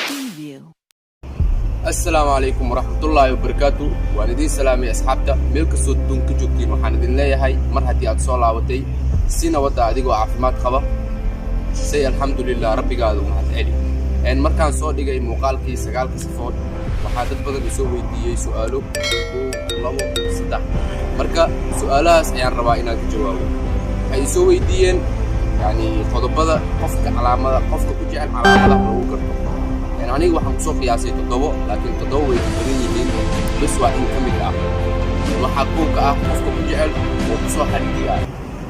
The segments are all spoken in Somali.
Preview. Assalaamu calaykum waraxmatullaahi wabarakaatu. Waan idiin salaamay, asxaabta meel kastoo duun ka joogtiin. Waxaan idin leeyahay, mar haddii aad soo laabatay si nabadda, adigoo caafimaad qaba, say alxamdulilah, rabbigaada u mahad celi. Markaan soo dhigay muuqaalkii sagaalka sifood, waxaa dad badan isoo weydiiyey su'aalo, kow, labo, saddex. Marka su'aalahaas ayaan rabaa inaan ka jawaabo. Waxay isoo weydiiyeen yani qodobada qofka, calaamada qofka ku jecel, calaamadaha lagu garto. Aniga waxaan kusoo qiyaasay toddobo, laakiin toddobo way ka badan yihiin, bes waa in ka mid ah. Waxaa koowka ah, qofka ku jecel oo kusoo xadhiiyaa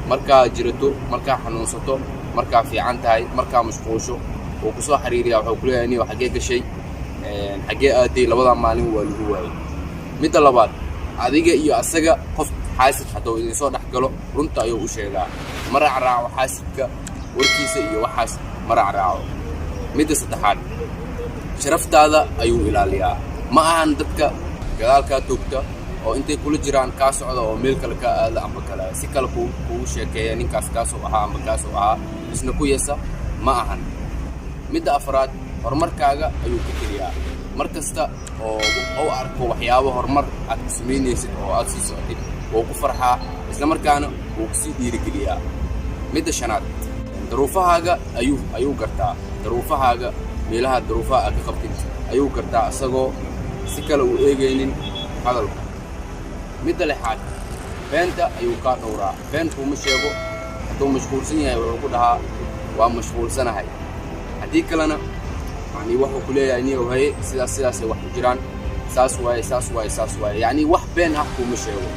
markaa jirato, markaa xanuunsato, markaa fiican tahay, markaa mashquusho, wuu kusoo xiriiriyaa. Wuxuu ku leeyahay, "Niyo, xaggee gashay? Xaggee aaday? Labadaa maalin waa lagu waayay." Midda labaad, adiga iyo asaga qof xaasid hadduu idinsoo dhex galo, runta ayuu u sheegaa. Ma raacraaco xaasidka warkiisa iyo waxaas, ma raacraaco. Midda saddexaad, sharaftaada ayuu ilaaliyaa. Ma ahan dadka gadaalkaa toogta oo intay kula jiraan kaa socda oo meel kale kaa aada amba kale si kale kugu sheekeeya, ninkaas kaasoo ahaa amba kaasoo ahaa, isna ku yasa, ma ahan. Midda afraad, horumarkaaga ayuu ka teliyaa. Mar kasta oo u arko waxyaabo horumar aad ku samaynaysid oo aad sii socotid, wuu ku farxaa, isla markaana wuu kusii dhiirigeliyaa. Midda shanaad, daruufahaaga ayuu gartaa. Daruufahaaga, meelaha daruufaha aad ka qabtid ayuu gartaa, isagoo si kale uu eegaynin hadalka. Midda lixaad, beenta ayuu kaa dhowraa. Been kuuma sheego. Hadduu mashquulsan yahay, wuxuu ku dhahaa, "Waa mashquulsanahay." Haddii kalena, yani wuxuu ku leeyahay, "Niyow, haye, sidaas sidaasay wax ku jiraan, saas waaye, saas waaye, saas waaye." Yacni wax been ah kuuma sheego.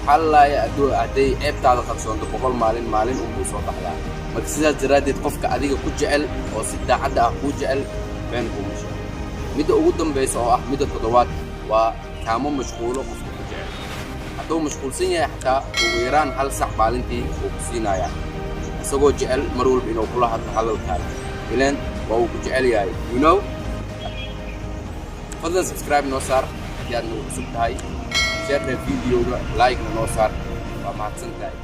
Xallaaya hadduu hadday ceebtaada qarsoonto 100 maalin, maalin unbuu soo baxdaa. Marka sidaas daraaddeed, qofka adiga ku jecel oo si daacadda ah kuu jecel, been kuuma sheego. Midda ugu dambaysa oo ah midda toddobaad, waa kaamo mashquulo qofka ku jecel. Hadduu mashquulsan yahay xataa, ugu yaraan hal sac maalintii wuu ku siinayaa, isagoo jecel mar walba inuu kula hadlo hadalkaaga, ileen waa uu ku jecel yahay. Fadlan subscribe noo saar haddii aad nagu cusub tahay, share videoga, like-na noo saar. Waa mahadsan tahay.